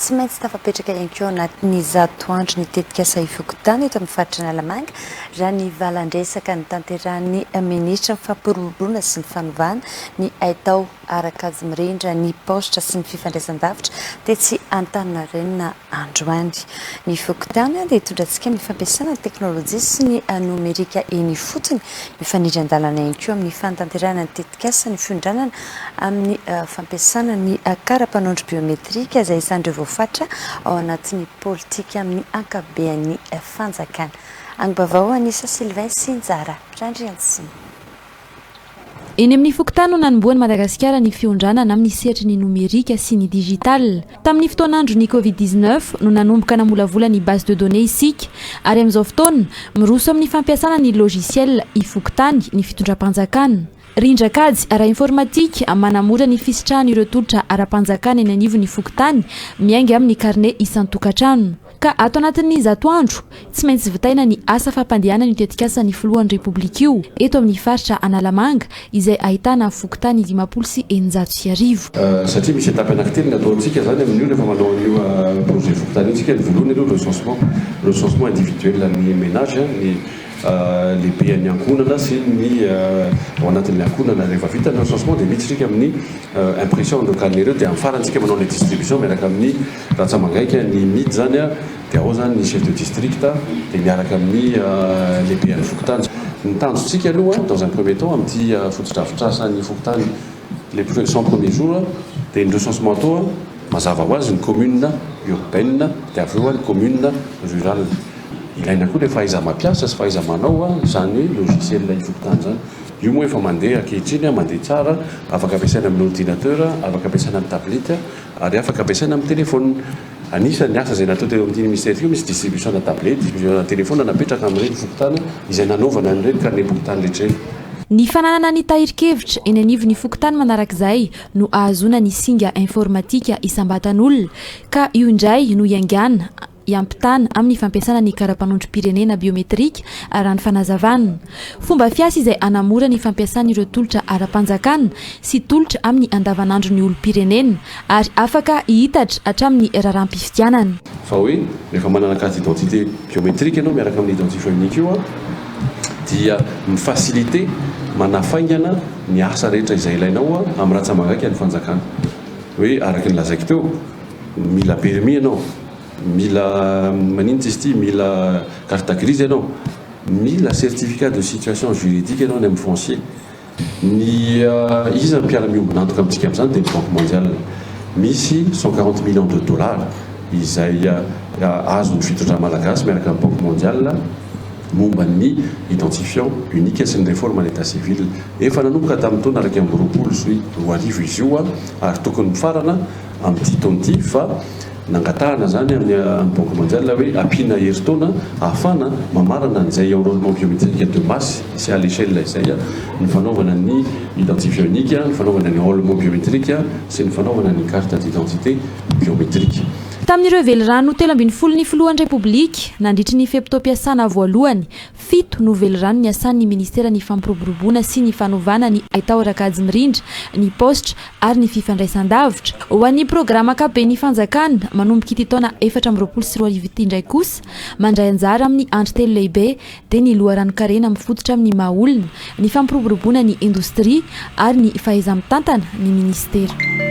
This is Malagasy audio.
Tsy maintsy tafapetraka ihany koa ao anatin'ny 100 andro ny tetikasa ifokontany eto amin'ny faritra Analamanga, raha ny valan-dresaka notanterahin'ny minisitry ny Fampiroboroboana sy ny fanovana ny haitao ara-kajy mirindra ny paositra sy ny fifandraisan-davitra tetsy Antaninarenina androany. Ny fokontany dia hitondra antsika amin'ny fampiasana ny teknolojia sy ny nomerika eny ifotony, mifanindran-dalana ihany koa amin'ny fanatanterahana ny tetikasa ny fiondranana amin'ny fampiasana ny kara-panondro biometrika izay isan'ireo voafatra ao anatin'ny politika amin'ny ankapobean'ny fanjakana. Angom-baovao Anissa Sylvain sy Njara Randriantsimba. Eny amin'ny fokontany no nanombohan'i Madagasikara ny fiondranana amin'ny sehatry ny nomerika sy ny digital. Tamin'ny fotoan'andron'ny Covid 19 no nanomboka namolavola ny base de données isika ary amin'izao fotoana, miroso amin'ny fampiasana ny logiciel i-fokontany ny fitondram-panjakana. Rindrankajy ara-informatika manamora ny fisitrahana ireo tolotra ara-panjakana eny anivon'ny fokontany miainga amin'ny karne isan-tokantrano. Ka ato anatin'ny 100 andro, tsy maintsy vitaina ny asa fampandehanana io tetikasan'ny filohan'ny Repoblika io eto amin'ny faritra Analamanga izay ahitana fokontany 1650. Satria misy étape anankitelo ny ataontsika izany amin'io rehefa manao an'io projet fokontany io tsika, ny voalohany aloha recensement, recensement individuel ny ménage, ny lehiben'ny ankohonana sy ny ao anatin'ny ankohonana. Rehefa vita ny recensement dia miditra isika amin'ny impression an'ireo carnet ireo dia amin'ny farany isika manao ilay distribution miaraka amin'ny rantsamangaika ny mid izany dia ao izany ny chef de district dia miaraka amin'ny lehiben'ny fokontany. Ny tanjontsika aloha dans un premier temps amin'ity fotodrafitrasan'ny fokontany les 100 premiers jours dia ny recensement atao mazava ho azy ny commune urbaine dia avy eo ny commune rurale. Ilaina koa ilay fahaiza-mampiasa sy fahaiza-manao izany logiciel ifokontany izany. Io moa efa mandeha ankehitriny, mandeha tsara, afaka ampiasaina amin'ny ordinateur, afaka ampiasaina amin'ny tablette ary afaka ampiasaina amin'ny téléphone. Anisan'ny asa izay natao teo amin'ity ministère ity misy distribution-na tablette, distribution-na téléphone napetraka amin'ireny fokontany izay nanaovana an'ireny carnet-pokontany rehetra ireny. Ny fananana ny tahirin-kevitra eny anivon'ny fokontany manarak'izay no ahazoana ny singa informatika isam-batan'olona ka io indray no iaingàna hiampitana amin'ny fampiasana ny kara-panondrom-pirenena biometrika, raha ny fanazavana. Fomba fiasa izay hanamora ny fampiasana ireo tolotra ara-panjakana sy tolotra amin'ny andavanandron'ny olom-pirenena ary afaka hihitatra hatramin'ny raharaham-pifidianana. Fa hoe rehefa manana carte d'identité biométrique ianao miaraka amin'ny identifiant unique io dia mi-faciliter, manafaingana ny asa rehetra izay ilainao amin'ny ratsa-mangaika ny fanjakana. Hoe araka ny lazaiko teo, mila permis ianao. Mila maninona izy ity? Mila carte grise ianao, mila certificat de situation juridique ianao any amin'ny foncier. Ny iza no mpiara-miombon'antoka amintsika amin'izany dia ny Banque mondiale. Misy 140 millions de dollars izay azon'ny fitondrana malagasy miaraka amin'ny Banque mondiale momba ny identifiant unique sy ny réforme en état civil. Efa nanomboka tamin'ny taona 2021 izy io ary tokony mifarana amin'ity taona ity fa nangatahana izany amin'ny Banque Mondiale hoe ampiana herintaona ahafahana mamarana an'izay enrôlement biométrique de masse sy à l'échelle izay, ny fanaovana ny identifiant unique, ny fanaovana ny enrôlement biométrique sy ny fanaovana ny carte d'identité biométrique. Tamin'ireo velirano 13 ny Filohan'ny Repoblika, nandritry ny fe-potoam-piasana voalohany, fito no velirano niasan'ny Ministeran'ny Fampiroboroboana sy ny Fanovana ny Haitao ara-kajy mirindra, ny Paositra ary ny fifandraisan-davitra. Ho an'ny programa ankapoben'ny fanjakana, manomboka ity taona 2024 ity indray kosa, mandray anjara amin'ny andry telo lehibe dia ny loharanon-karena mifototra amin'ny maha olona, ny fampiroboroboana ny indostria ary ny fahaiza-mitantana ny minisitera.